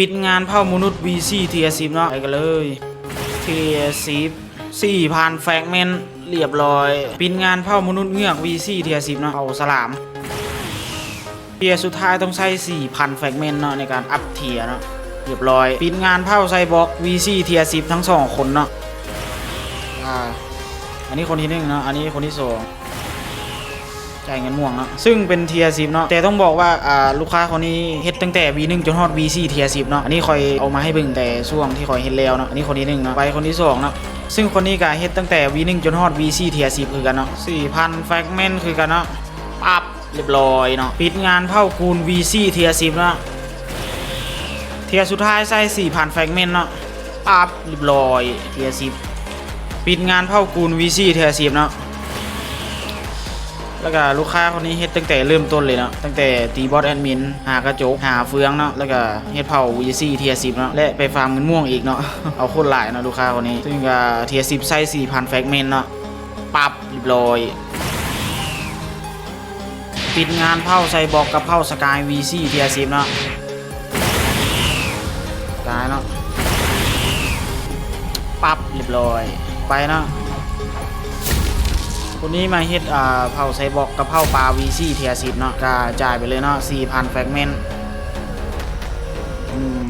ປິດງານເຜົ່າມະນຸດ ວີຊີ ເທຍສິບເນາະ ໄປກັນເລີຍ ເທຍສິບ ສີ່ພັນແຟກເມັນ ລຽບລ້ອຍ. ປິດງານເຜົ່າມະນຸດເງືອກ ວີຊີ ເທຍສິບເນາະ ເຜົ່າສະຫຼາມ. ເທຍສຸດທ້າຍຕ້ອງໃຊ້ ສີ່ພັນແຟກເມັນເນາະ ໃນການອັບເທຍເນາະ ລຽບລ້ອຍ. ປິດງານເຜົ່າໄຊບອກ ວີຊີ ເທຍສິບ ທັງສອງຄົນເນາະ. ອ່າ ອັນນີ້ຄົນທີໜຶ່ງເນາະ ອັນນີ້ຄົນທີສອງ ຈ່າຍເງິນມ່ວງເນາະ ຊຶ່ງເປັນເທຍສິບເນາະ. ແຕ່ຕ້ອງບອກວ່າ ອ່າ ລູກຄ້າຄົນນີ້ເຮັດຕັ້ງແຕ່ ວີໜຶ່ງ ຈົນຮອດ ວີຊີ ເທຍສິບເນາະ. ອັນນີ້ຂ້ອຍເອົາມາໃຫ້ເບິ່ງແຕ່ຊ່ວງທີ່ຂ້ອຍເຮັດແລ້ວເນາະ. ອັນນີ້ຄົນທີໜຶ່ງເນາະ. ໄປຄົນທີສອງເນາະ ຊຶ່ງຄົນນີ້ກະເຮັດຕັ້ງແຕ່ ວີໜຶ່ງ ຈົນຮອດ ວີຊີ ເທຍສິບຄືກັນເນາະ. ສີ່ພັນແຟກເມັນຄືກັນເນາະ. ປັບ ລຽບລ້ອຍເນາະ. ປິດງານເຜົ່າກູນ ວີຊີ ເທຍສິບເນາະ. ເທຍສຸດທ້າຍໃຊ້ ສີ່ພັນແຟກເມັນເນາະ. ປັບ ລຽບລ້ອຍ ເທຍສິບ. ປິດງານເຜົ່າກູນ ວີຊີ ເທຍສິບເນາະ. ແລ້ວກະລູກຄ້າຄົນນີ້ເຮັດຕັ້ງແຕ່ເລີ່ມຕົ້ນເລີຍເນາະ ຕັ້ງແຕ່ຕີບອດແອດມິນ ຫາກະຈົກ ຫາເຟືອງເນາະ ແລ້ວກະເຮັດເຜົ່າ ວີຊີ ເທຍສິບເນາະ ແລະໄປຟາມເງິນມ່ວງອີກເນາະ. ເອົາໂຄດຫຼາຍເນາະ ລູກຄ້າຄົນນີ້. ຊຶ່ງກະເທຍສິບໃຊ້ ສີ່ພັນແຟກເມັນເນາະ. ປັບ ລຽບລ້ອຍ. ປິດງານເຜົ່າໄຊບອກກັບເຜົ່າສະກາຍ ວີຊີ ເທຍສິບເນາະ. ສະກາຍເນາະ. ປັບ ລຽບລ້ອຍ ໄປເນາະ. ຄົນນີ້ມາເຮັດ ອ່າ ເຜົ່າໄຊບອກກັບເຜົ່າປາ ວີຊີ ເທຍສິບເນາະ ກະຈ່າຍໄປເລີຍເນາະ ສີ່ພັນແຟກເມັນ. ອືມ